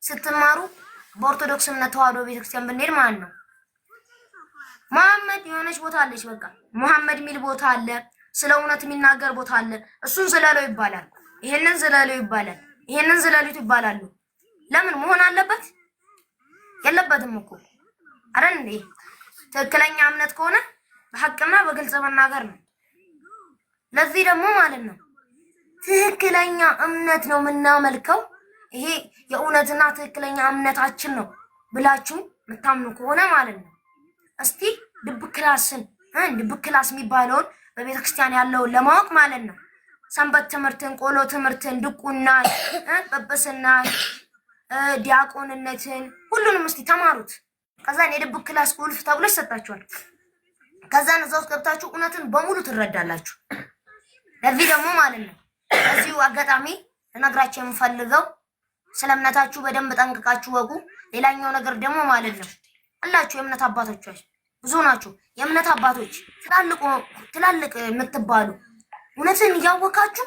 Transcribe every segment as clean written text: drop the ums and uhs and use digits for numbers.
ስትማሩ በኦርቶዶክስ እምነት ተዋህዶ ቤተክርስቲያን ብንሄድ ማለት ነው መሐመድ የሆነች ቦታ አለች። በቃ መሐመድ የሚል ቦታ አለ። ስለ እውነት የሚናገር ቦታ አለ። እሱን ዝለለው ይባላል። ይሄንን ዝለለው ይባላል። ይሄንን ዝለሉት ይባላሉ። ለምን መሆን አለበት? የለበትም እኮ አረን እንዴ? ትክክለኛ እምነት ከሆነ በሐቅና በግልጽ መናገር ነው። ለዚህ ደግሞ ማለት ነው ትክክለኛ እምነት ነው የምናመልከው፣ ይሄ የእውነትና ትክክለኛ እምነታችን ነው ብላችሁ የምታምኑ ከሆነ ማለት ነው እስቲ ድብቅ class ን ድብቅ class የሚባለውን በቤተ ክርስቲያን ያለውን ለማወቅ ማለት ነው ሰንበት ትምህርትን፣ ቆሎ ትምህርትን፣ ድቁናን፣ ጵጵስናን፣ ዲያቆንነትን ሁሉንም እስቲ ተማሩት። ከዛን የድብቅ class ቁልፍ ተብሎ ይሰጣችኋል። ከዛን እዛ ውስጥ ገብታችሁ እውነትን በሙሉ ትረዳላችሁ። ለዚህ ደግሞ ማለት ነው በዚሁ አጋጣሚ ልነግራችሁ የምፈልገው ስለ እምነታችሁ በደንብ ጠንቅቃችሁ ወቁ። ሌላኛው ነገር ደግሞ ማለት ነው አላችሁ የእምነት አባቶች ብዙ ናችሁ። የእምነት አባቶች ትላልቅ የምትባሉ እውነትን እያወቃችሁ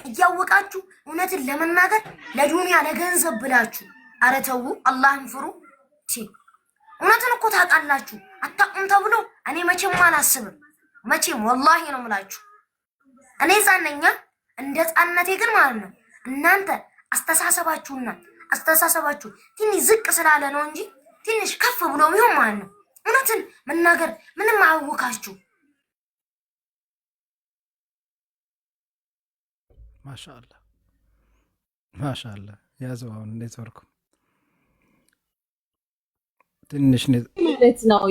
እያወቃችሁ እውነትን ለመናገር ለዱንያ ለገንዘብ ብላችሁ ኧረ ተው፣ አላህን ፍሩ። እውነትን እኮ ታውቃላችሁ፣ አታውቁም ተብሎ እኔ መቼም አላስብም። መቼም ወላሂ ነው የምላችሁ። እኔ ሕፃን ነኝ፣ እንደ ሕፃንነቴ ግን ማለት ነው እናንተ አስተሳሰባችሁና አስተሳሰባችሁ ትንሽ ዝቅ ስላለ ነው እንጂ ትንሽ ከፍ ብሎ ቢሆን ማለት ነው እውነትን መናገር ምንም አያውካችሁ። ማሻአላ ማሻአላ። ያዘው አሁን ኔትወርኩ ትንሽ ማለት ነው።